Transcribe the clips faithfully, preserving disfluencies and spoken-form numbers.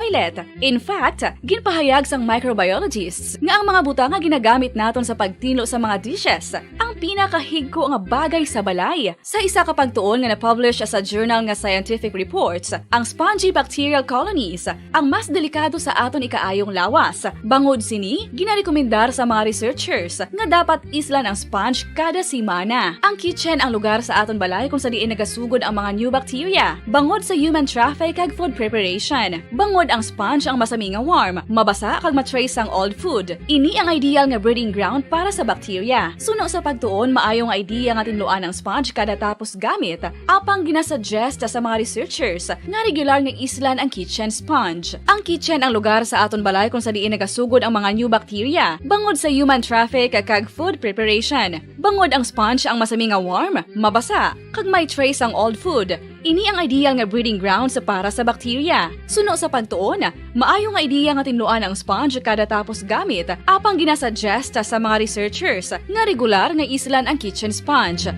Ilet. In fact, ginpahayag sang microbiologists nga ang mga butang nga ginagamit naton sa pagtinlo sa mga dishes ang pinakahigko nga bagay sa balay. Sa isa ka pagtuon nga na-publish sa journal nga Scientific Reports, ang spongy bacterial colonies ang mas delikado sa aton ikaayong lawas. Bangod sini, ginarekomendar sa mga researchers nga dapat islan ang sponge kada semana. Ang kitchen ang lugar sa aton balay kung sa diin nagasugod ang mga new bacteria, bangod sa human traffic kag food preparation. Bangod ang sponge ang masami nga warm, mabasa kag ma-trace ang old food. Ini ang ideal nga breeding ground para sa bacteria. Suno sa pagtuon, maayo nga idea nga tinluan ang sponge kada tapos gamit, apang ginasuggest sa mga researchers nga regular nga islan ang kitchen sponge. Ang kitchen ang lugar sa aton balay kung sa diin nagasugod ang mga new bacteria, bangod sa human traffic kag food preparation. Bangod ang sponge ang masami nga warm, mabasa, kag may trace ang old food, ini ang ideal nga breeding grounds para sa bacteria. Suno sa pagtuon, maayo nga idea nga tinluan ang sponge kada tapos gamit, apang ginasuggest sa mga researchers nga regular nga islan ang kitchen sponge.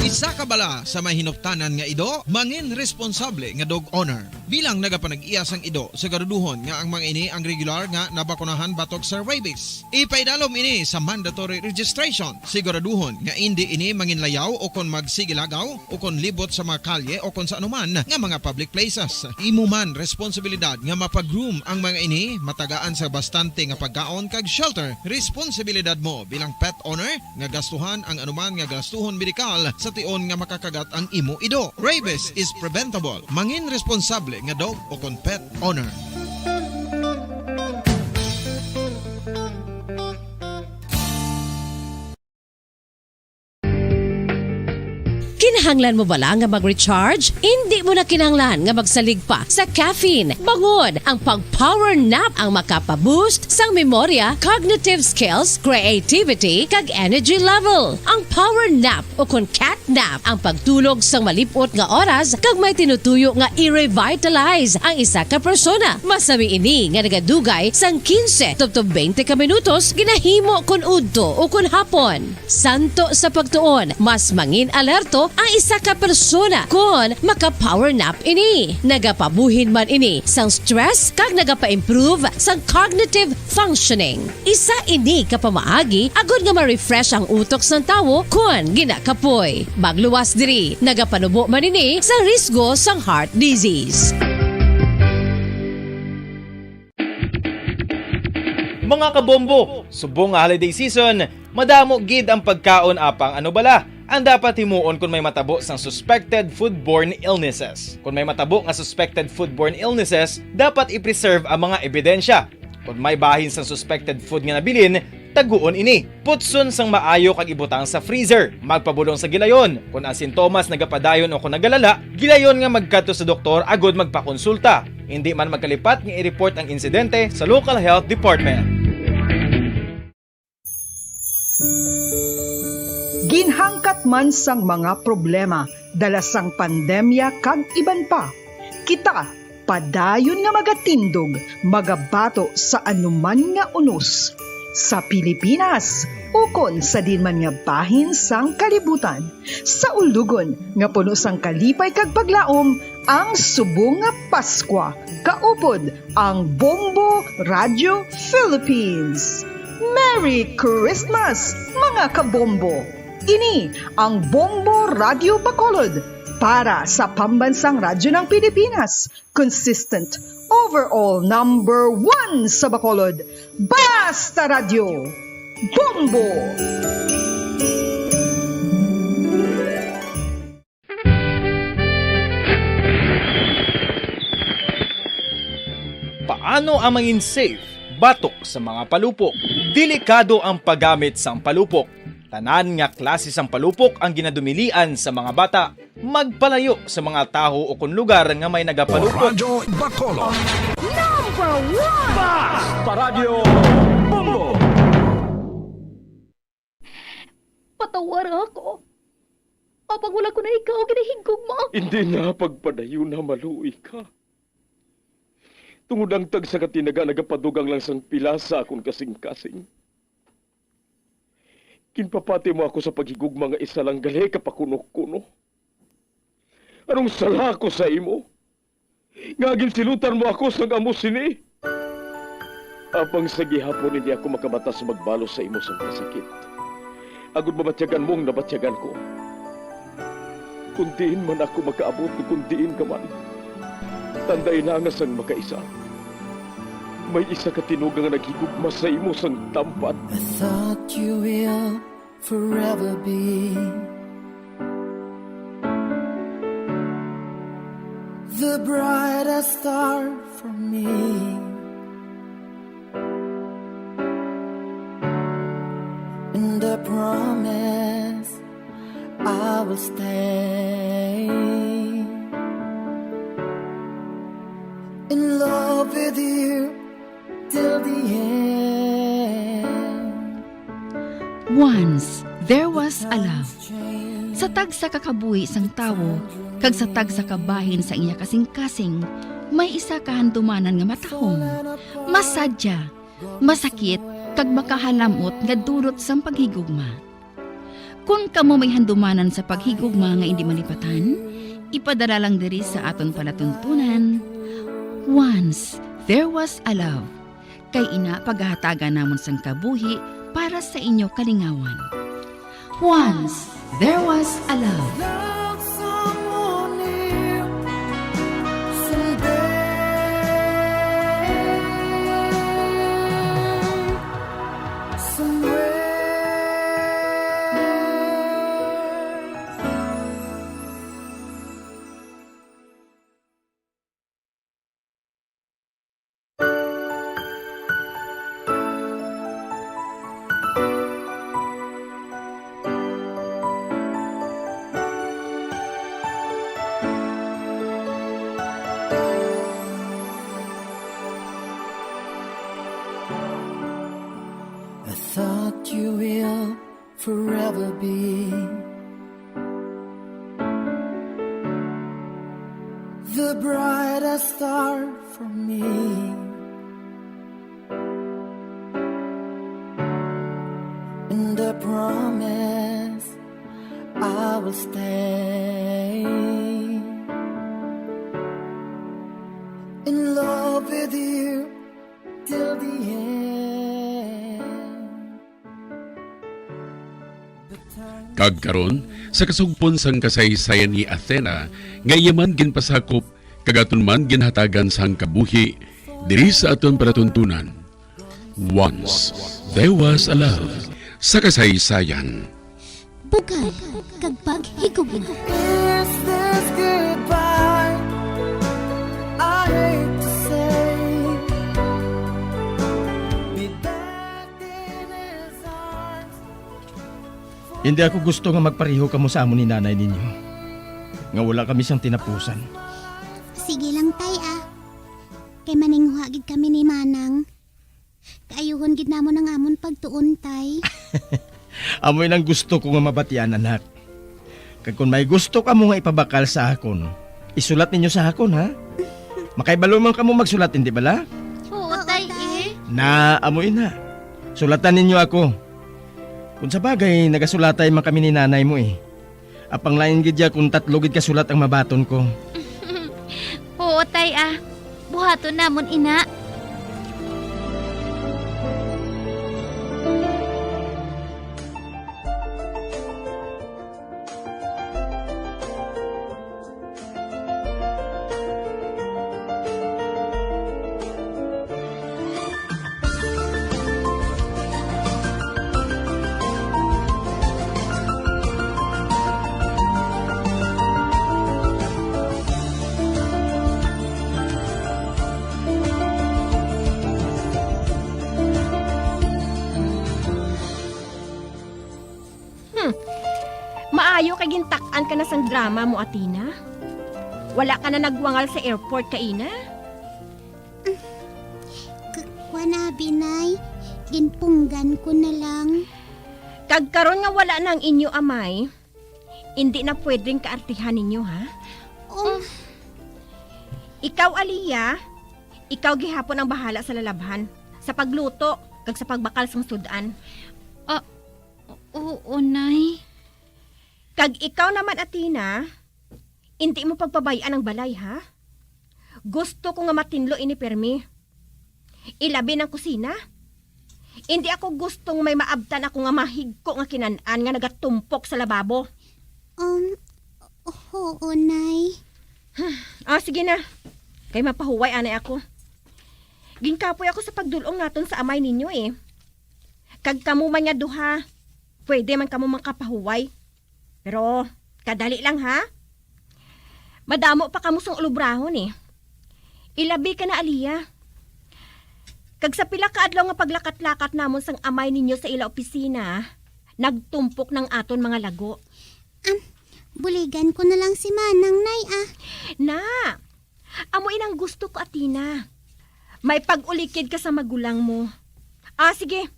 Isa ka bala sa may hinuptanan nga ido, mangin responsable nga dog owner. Bilang nagapanag-iya sang ido, siguraduhon nga ang mga ini ang regular nga nabakunahan batok sa rabies. Ipaidalom ini sa mandatory registration. Siguraduhon nga indi ini manginlayaw o kon magsigilagaw o kon libot sa mga kalye o kon sa anuman nga mga public places. Imo man responsibilidad nga mapa-groom ang mga ini, matagaan sa bastante nga pagkaon kag shelter. Responsibilidad mo bilang pet owner nga gastuhan ang anuman nga gastuhon medikal sa tion nga makakagat ang imo ido. Rabies is preventable. Mangin responsable nga dog o kon pet owner. Kinahanglan mo bala nga mag-recharge? Indi mo na kinahanglan nga magsalig pa sa caffeine. Bangod ang pag-power nap ang makapa-boost sang memorya, cognitive skills, creativity, kag energy level. Ang power nap o kon cat nap ang pagtulog sang malip-ot nga oras kag may tinutuyo nga i-revitalize ang isa ka persona. Masami ini nga nagadugay sang quince tubtob twenty ka minutos ginahimo kon udto o kon hapon. Santo sa pagtuon, mas mangin alerto ang isa ka persona kon maka-power nap ini. Nagapabuhin man ini sang stress kag nagapa-improve sang cognitive functioning. Isa ini ka pamaagi agod nga ma-refresh ang utok sang tawo kon ginakapoy. Magluwas diri, nagapanubo man ini sa risgo sang heart disease. Mga kabombo, subong nga holiday season, madamo gid ang pagkaon apang ano bala ang dapat himuon kon may matabo sang suspected foodborne illnesses. Kon may matabo nga suspected foodborne illnesses, dapat i-preserve ang mga ebidensya. Kon may bahin sang suspected food nga nabilin, taguon ini. Putson sang maayo kag ibutang sa freezer. Magpabulong sa gilayon. Kon ang sintomas nagapadayon o kon nagalala, gilayon nga magkadto sa doktor agod magpakonsulta. Indi man magkalipat nga i-report ang insidente sa local health department. Ginhangkat man sang mga problema dala sang pandemya kag iban pa, kita padayon nga magatindog, magabato sa anuman nga unos, sa Pilipinas ukon sa diin man nga bahin sang kalibutan. Sa ulugon nga puno sang kalipay kag paglaom, ang subong nga Paskwa, kaupod ang Bombo Radio Philippines. Merry Christmas, mga kabombo! Ini ang Bombo Radio Bacolod para sa Pambansang Radyo ng Pilipinas, consistent, overall number one sa Bacolod. Basta Radyo, Bombo! Paano ang mangin safe batok sa mga palupok? Delikado ang paggamit sang palupok. Tanan nga klase sang palupok ang ginadumilian sa mga bata. Magpalayo sa mga tawo o kon lugar nga may nagapalupok. Radyo Bacolod. Number one! Basta Radyo Bombo! Patawara ako. Apang wala ko na ikaw ginahigugma. Hindi na pagpadayon na maluoy ka. Tungod ang tagsa ka tinaga nagapadugang lang sang pila sa akon kasing-kasing. Ginpapati mo ako sa paghigugma nga isa lang gali ka pakuno-kuno. Anong sala ko sa imo, nga ginsilutan mo ako sang amo sini? Apang sa gihapon hindi ako makabata sa magbalos sa imo sang kasakit, agod mabatyagan mo ang nabatyagan ko. Kung diin man ako makaabot, o kung diin ka man, tandai na nga sang makaisa, may isa ka tinuga nga naghigugma sa imo sang tampad. I thought you will forever be the brightest star for me. And I promise I will stay in love with you till the end. Once there was a love. Sa tagsa ka kabuhi sang tawo kag sa tagsa ka bahin sa iya kasingkasing, may isa ka handumanan nga matahom, masadya, masakit, kag makahalam-ot nga dulot sang paghigugma. Kon kamo may handumanan sa paghigugma nga indi malipatan, ipadala lang diri sa aton palatuntunan. Once there was a love. Kay ina pagahatagan namon sang kabuhi para sa inyo kalingawan. Once there was a love. Love someone new someday, somewhere. I thought you will forever be the brightest star for me. And I promise I will stay in love with you till the end. Kag karon, sa kasugpon sang kasaysayan ni Athena, nga iya man ginpasakop kag aton man ginhatagan sang kabuhi diri sa aton palatuntunan. Once there was a love sa kasaysayan. Bugad kag paghigugma. Is this goodbye? I hate to say, be back in his arms. Hindi ako gusto nga magpareho kamo sa amo ni nanay ninyo, nga wala kami sang tinapusan. Sige lang, tay, ah. Kay maninguha gid kami ni Manang. Kaayuhon gid namon ang amon pagtuon, tay. Amo yun ang gusto ko nga mabatian, anak. Kag kung may gusto kamo nga ipabakal sa akon, isulat ninyo sa akon, ha? Makaibalo man kamo magsulat, hindi bala? Oo, tay, eh. Na, amo yun na. Sulatan ninyo ako. Kung sa bagay, nagasulatay man kami ni nanay mo, eh. Apang lain gid ya kung tatlo gid ka sulat ang mabaton ko. Oo, tay, ah. Buhaton namon ina. Hmm. Maayo kay gintak-an ka na sang drama mo, Athena. Wala ka na nagwangal sa airport kaina? K-, kuwan abi, Nay. Ginpunggan ko na lang. Kag karon nga wala na ang inyo amay, indi na pwedeng kaartihan ninyo, ha? Um. Ikaw, Aliyah, ikaw gihapon ang bahala sa lalabhan, sa pagluto, kag sa pagbakal sang sud-an. Ah, oo, Nay. Kag ikaw naman, Athena, Indi mo pagpabay-an ang balay, ha? Gusto ko nga matinlo ini pirmi. Ilabi na ang kusina. Indi ako gusto nga may maabtan ako nga mahigko nga kinan-an nga nagatumpok sa lababo. Um, huo, Nay. Ah, sige na. Kay mapahuway anay ako. Ginkapoy ako sa pagdul-ong naton sa amay ninyo, eh. Kag kamo man nga duha, pwede man kamo makapahuway. Pero kadali lang, ha? Madamo pa kamo sang ulubrahon, eh. Ilabi ka na, Aliyah. Kag sa pila ka adlaw nga paglakat-lakat namon sang amay ninyo sa ila opisina, nagtumpok nang aton mga lago. Am, buligan ko na lang si Manang, Nay, ah. Na, amo inang gusto ko, Athena. May pag-ulikid ka sa magulang mo. Ah, sige.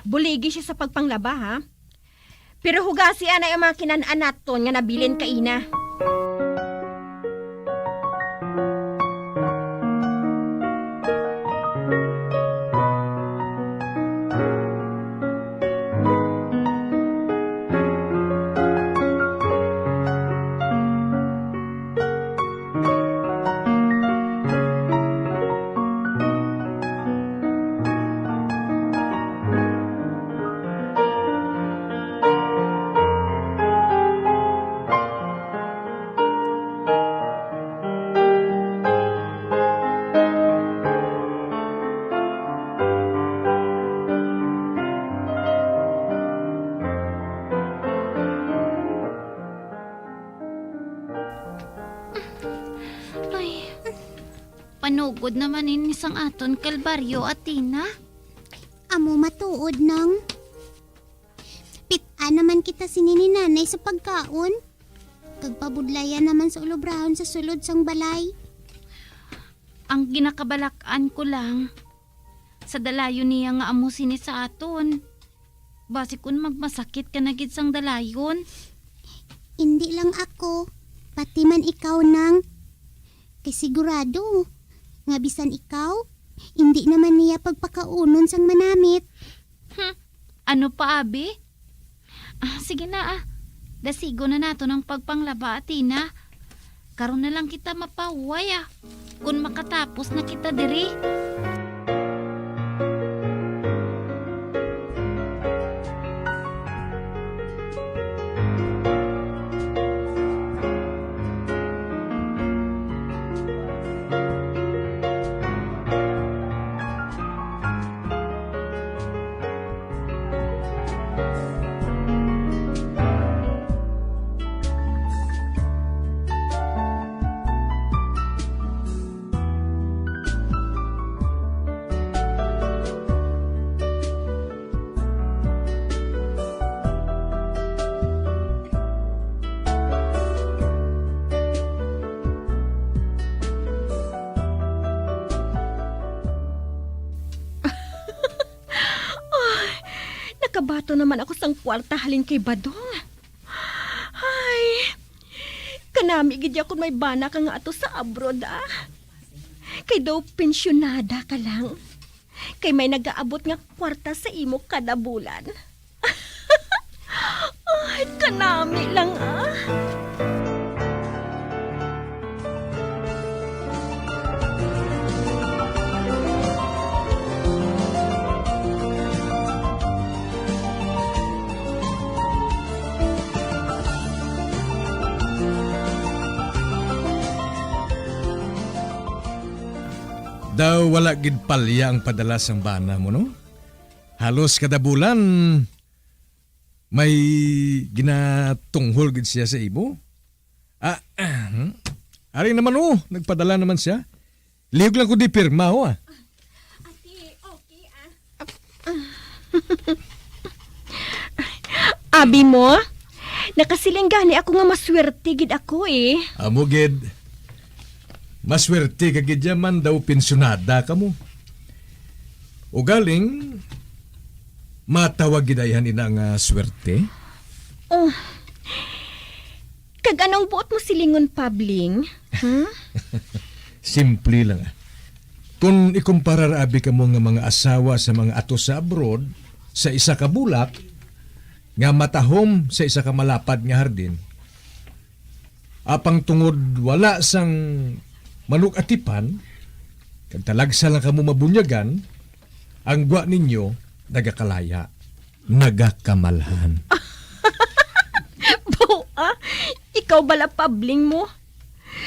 Buligi siya sa pagpanglaba, ha? Pero hugasi anay ang mga kinan-an naton nga nabilin kaina. Ay, panugod naman ini sang aton kalbaryo, Athena. Amo matuod, Nang. Pit-an naman kita sini ni Nanay sa pagkaon. Kag pabudlayan naman sa ulubrahon sa sulod sang balay. Ang ginakabalak-an ko lang, sa dalayon niya nga amo sini sa aton. Basi kun magmasakit ka na gid sang dalayon. Indi lang ako, pati man ikaw, Nang. Kay sigurado nga bisan ikaw, indi naman niya pagpakaunon sang manamit. Hmm, ano pa, abi? Ah, sige na, ah. Dasigon na naton ang pagpanglaba, Athena. Karon na lang kita mapahuway, ah. Kun makatapos na kita diri. Ay, nakabaton naman ako sang kwarta halin kay Badong. Ay, kanami gid ya kon may bana ka nga ato sa abroad, ah. Kay daw pensyonada ka lang. Kay may nagaabot nga kwarta sa imo kada bulan. Ay, kanami lang, ah. Daw wala gid palya ang padala sang bana mo, no? Halos kada bulan, may ginatunghol gid siya sa imo. Ah, hmm? Ari naman, oh, nagpadala naman siya. Lihog lang ko di pirma, oh, ah. Ate, okay, ah. Abi mo, nakasiling gani ako nga maswerte gid ako, eh. Amo gid. Maswerte ka gid ya man daw pensyonada ka mo. Ugaling, matawag gid ayhan ina nga swerte? Oh. Kag anong buot mo silingon, Pabling? Hmm? Simple lang, ah. Kung ikumparar abi kamo nga mga asawa sa mga ato sa abroad, sa isa ka bulak, nga matahom sa isa ka malapad nga hardin, Apang tungod wala sang manug-atipan, kag talagsa lang kamo mabunyagan, ang gwa ninyo nagakalaya, nagakamalhan. Baw-a, ikaw bala, Pabling mo?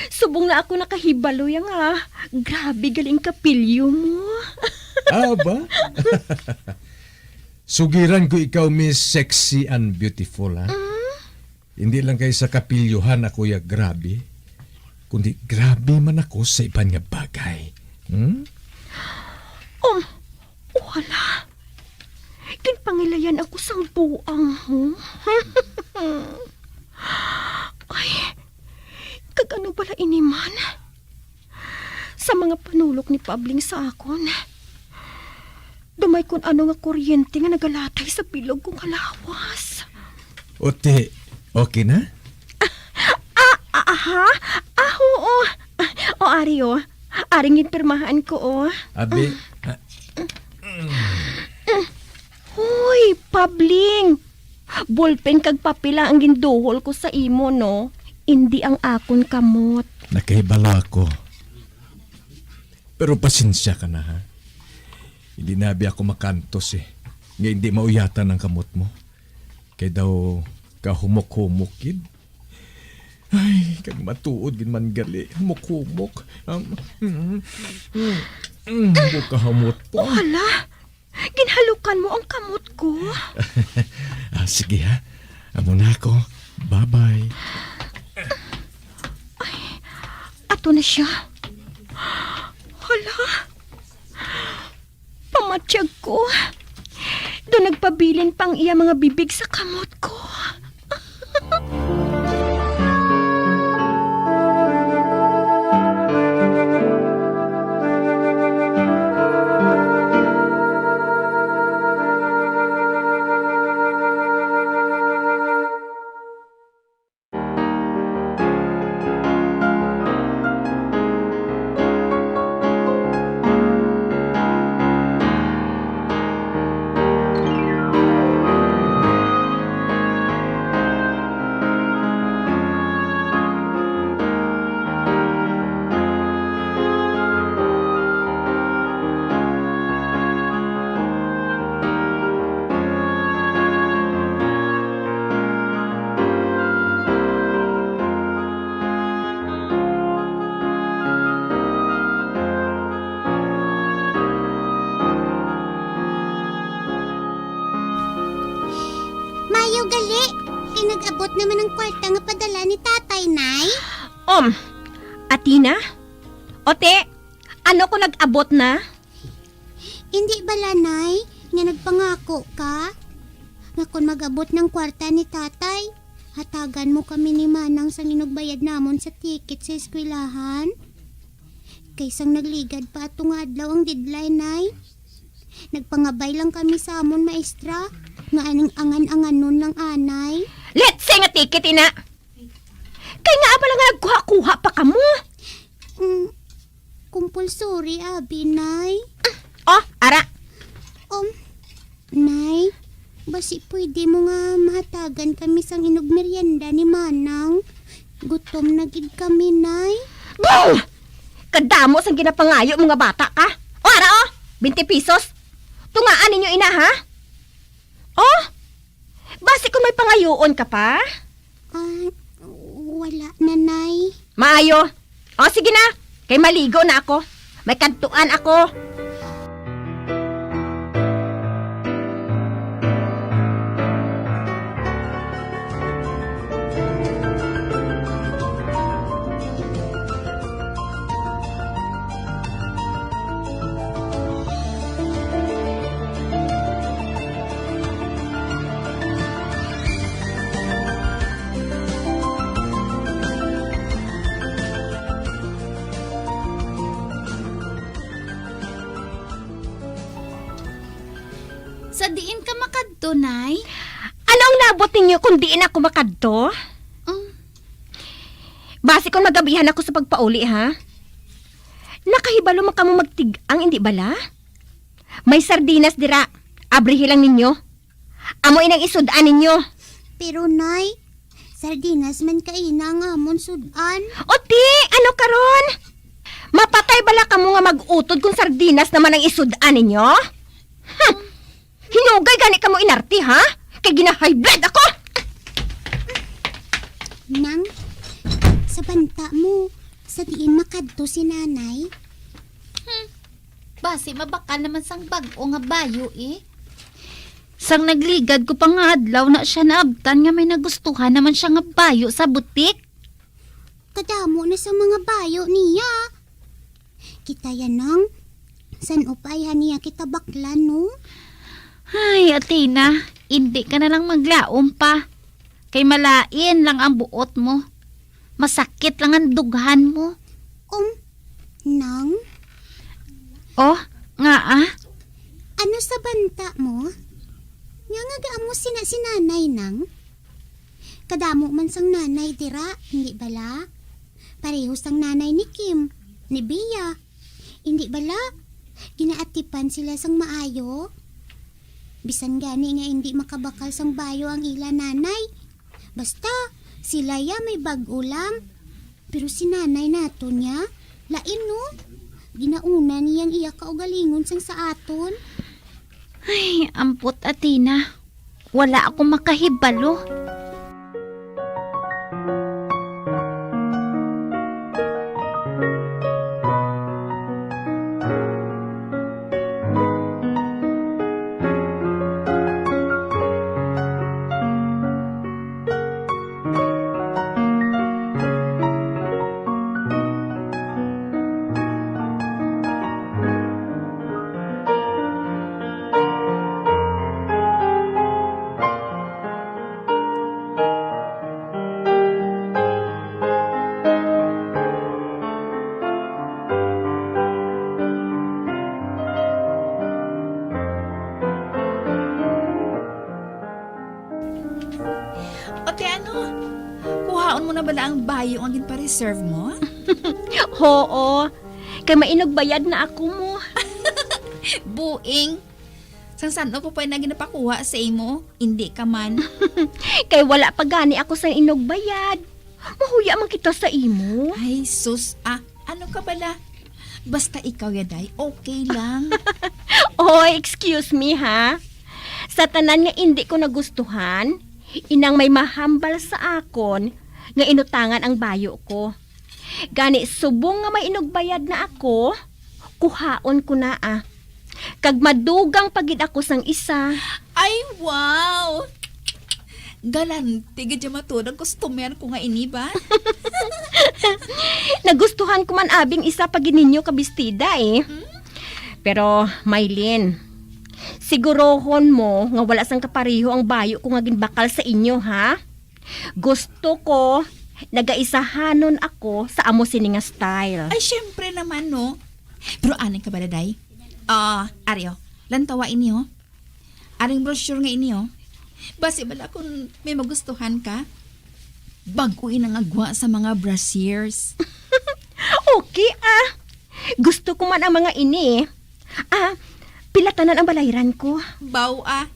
Subong na ako nakahibalo ya nga grabe gali ang kapilyo mo. Ah, ba? Sugiran ko ikaw, Miss Sexy and Beautiful, ha? Mm. Hindi lang kay sa kapilyohan ako ya grabe, kundi grabe man ako sa iban nga bagay. Hmm? Um, wala. Ginpangilayan ako sang buang, ho? Ay, kag ano bala ini man? Sa mga panulok ni Pabling sa akon, gamay kun ano nga kuryente nga nagalatay sa bilog ko nga lawas. Ote, okay na? Ah, ah, aha? Ah, oo. O, ari, o. Ari, ginpirmahan ko, o. Abi, ah, Hoy, Pabling! Ballpen kag papel lang ang ginduhol ko sa imo, no? Indi ang akon kamot. Nakahibalo ako. Pero pasensya ka na, ha? Hindi na abi ako makantos, eh, nga hindi mauyatan ang kamot mo. Kay daw kahumok-humok gid. Ay, kag matuod gid man gali. Humok-humok. Um, mm, mm, mm, mm, buka hamot po. O, hala! Ginhalukan mo ang kamot ko. Ah, sige, ha. Amo na ako. Bye-bye. Ato na siya. Hala! Pamatyag ko. Do nagpabilin pa ang iya mga bibig sa kamot ko. Mayo gali, kay nag-abot naman ang kwarta nga padala ni Tatay, Nay. Um, Athena? Ote, ano ko nag-abot na? Indi bala, Nay, nga nagpangako ka nga kon mag-abot ng kwarta ni Tatay, hatagan mo kami ni Manang sang inugbayad namon sa ticket sa eskwelahan? Kay sang nagligad pa ato nga adlaw ang deadline, Nay, nagpangabay lang kami sa amon maestra nga aning angan-anganon lang anay. Let's say nga ticket, ina! Kay ngaa bala nga nagkuha-kuha pa kamo? Mm, compulsory abi, Nay. Oh, ara. Um, Nay, basi pwede mo nga mahatagan kami sang inog merienda ni Manang? Gutom na gid kami, Nay. Bong! Kadamo sang ginapangayo mo nga bata ka. O, ara, oh, twenty pesos. Tungaan ninyo, ina, ha? Oh, basi kung may pangayoon ka pa? Ah, wala na, Nay. Maayo. O, sige na. Kay maligo na ako. May kadtuan ako. Sa diin ka makadto, Nay? Ano ang nabot ninyo kung diin ako makadto? Um. Basi kung magabihan ako sa pagpauli, ha? Nakahibalo man kamo magtig-ang, indi bala? May sardinas dira. Abrihi lang ninyo. Amo inang isud-an ninyo. Pero, Nay, Sardinas man kaina ang amon sud-an. O ti, ano karon? Mapatay bala kamo nga mag-utod kung sardinas naman ang isud-an ninyo? Hmm. Hinugay gani kamo inarte, ha? Kay gina-high blood ako! Nang, sa banta mo, sa diin makadto si nanay? Hmm. Basi mabakal naman sang bag-o nga bayo, eh. Sang nagligad ko pa nga adlaw na siya naabtan nga may nagustuhan naman siya nga bayo sa butik. Kadamo na sa mga bayo niya. Kita yan, Nang. San upay ha niya kita baklan, no? Ay, Athena, indi ka na lang maglaom pa. Kay malain lang ang buot mo. Masakit lang ang dughan mo. Um, Nang? Oh, nga ah? Ano sa banta mo? Nga nga gaamo sina si nanay, Nang? Kadamo man sang nanay dira, hindi bala? Pareho sang nanay ni Kim, ni Bia. Hindi bala? Ginaatipan sila sang maayo. Bisan gani nga hindi makabakal sang bayo ang ila nanay. Basta, sila ya may bag-o lang. Pero si nanay naton ya, lain, no? Ginauna niya ang iya kaugalingon sang sa aton. Ay, ampot, Athena. Wala ako makahibalo. Ate, ano? Kuhaon mo na bala ang bayo nga ginpa-reserve mo? Oo. Kay mainog bayad na ako mo. Buing. Sang san-o ko pa na ginapakuha sa imo, indi ka man. Kay wala pa gani ako sa inogbayad. Mahuya man kita sa imo. Ay, sus, ah, ano ka bala? Basta ikaw, yaday, okay lang. Oy, excuse me, ha? Sa tanan nga indi ko nagustuhan, inang may mahambal sa akon nga inutangan ang bayo ko. Gani, subong nga may inugbayad na ako, kuhaon ko na, ah. Kag madugang pa gid ako sang isa. Ay, wow! Galante gid ya matud ang customer ko nga ini ba? Nagustuhan ko man abing isa pa gid ninyo ka bestida, eh. Hmm? Pero, Mylene, sigurohon mo nga wala sang kapareho ang bayo ko nga ginbakal sa inyo, ha? Gusto ko, nagaisahanon ako sa amo sini nga style. Ay, syempre naman, no? Pero anay ka bala, day? Ah, ari, oh. Lantawa ini, oh. Aring brochure nga ini, oh. Basi bala kung may magustuhan ka. Bag-o ini nga gwa sa mga brasiers. Okay, ah. Gusto ko man ang mga ini, eh. Ah, pila tanan ang balayran ko? Baw, ah.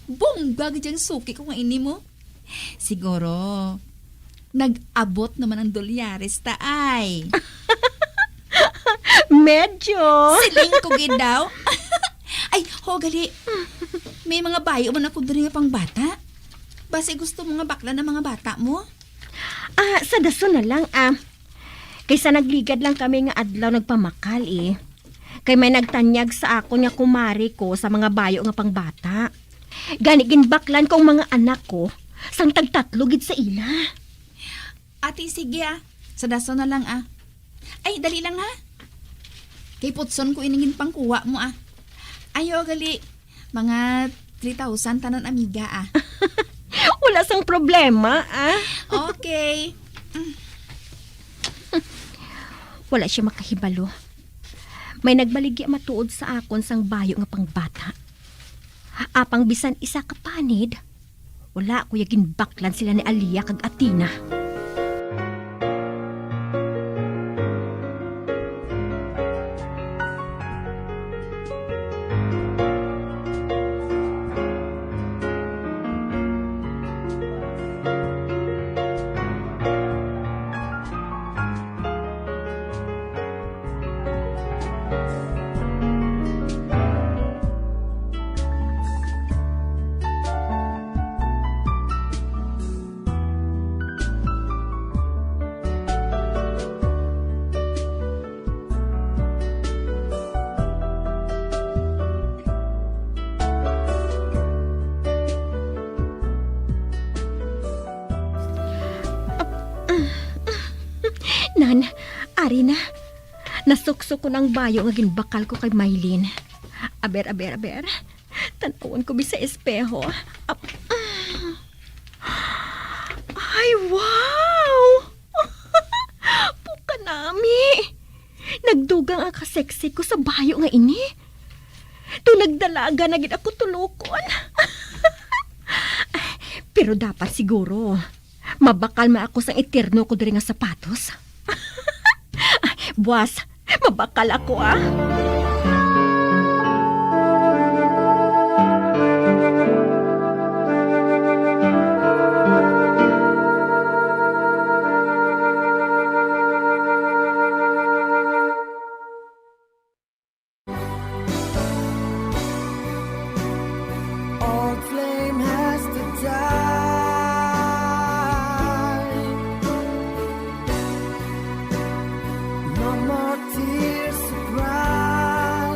Bongga gid ang suki ko nga ini mo. Siguro, nag-abot naman ang dolyares ta, ay. Medyo. Siling ko gid daw. Ay, ho, gali. May mga bayo man ako diri nga pangbata. Basi gusto mo nga bakla na mga bata mo? Ah, sa dason na lang, ah. Kaysa nagligad lang kami nga adlaw nagpamakal, eh. Kay may nagtanyag sa akon nga kumare ko sa mga bayo nga pangbata. Gani ginbaklan ko ang mga anak ko, sang tagtatlo gid sa ila. Ate, sige, ah. Sa dason na lang, ah. Ay, dali lang, ha? Kay putson ko ining ginpangkuha mo, ah. Ayo, gali. Mga three thousand tanan, amiga, ah. Wala sang problema, ah. Okay. Wala siya makahibalo. May nagbaligya matuod sa akon sang bayo nga pangbata. Apang bisan isa ka panid, wala ko ya ginbaklan sila ni Aliyah kag Athena. Ari na. Nasuksok ko na ang bayo nga ginbakal ko kay Mylene. Aber, aber, aber. Tan-awon ko bi sa espeho. Ap-, ay, wow! Pukanami! Nagdugang ang kasexy ko sa bayo nga ini. Tunag dalaga na gid ako tulokon. Pero dapat siguro, mabakal man ako sang eterno ko diri nga sapatos. Buwas, mabakal ako, ah. Old flame has to die. No more tears to cry.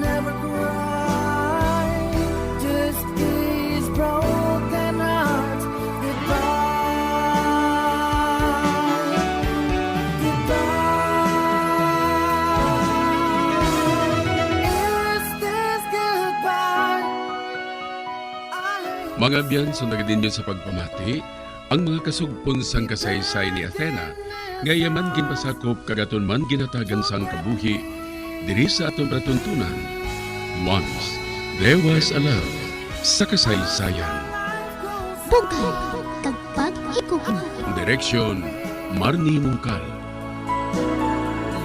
Never cry. Just these broken hearts. Goodbye. Goodbye. Is this goodbye? I Mga abyan, sundagad ninyo sa pagpamati ang mga kasugpon sang kasaysayan ni Athena nga iya man ginpasakop kag aton man ginhatagan sang kabuhi diri sa aton palatuntunan. Once There Was a Love sa kasaysayan. Bugay kag pag-igugma. Direksyon, Marnie Mungkal.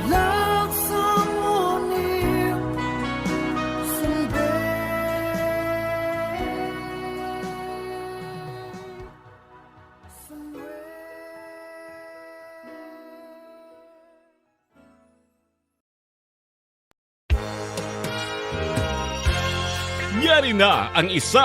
Love someone new someday. Yari na ang isa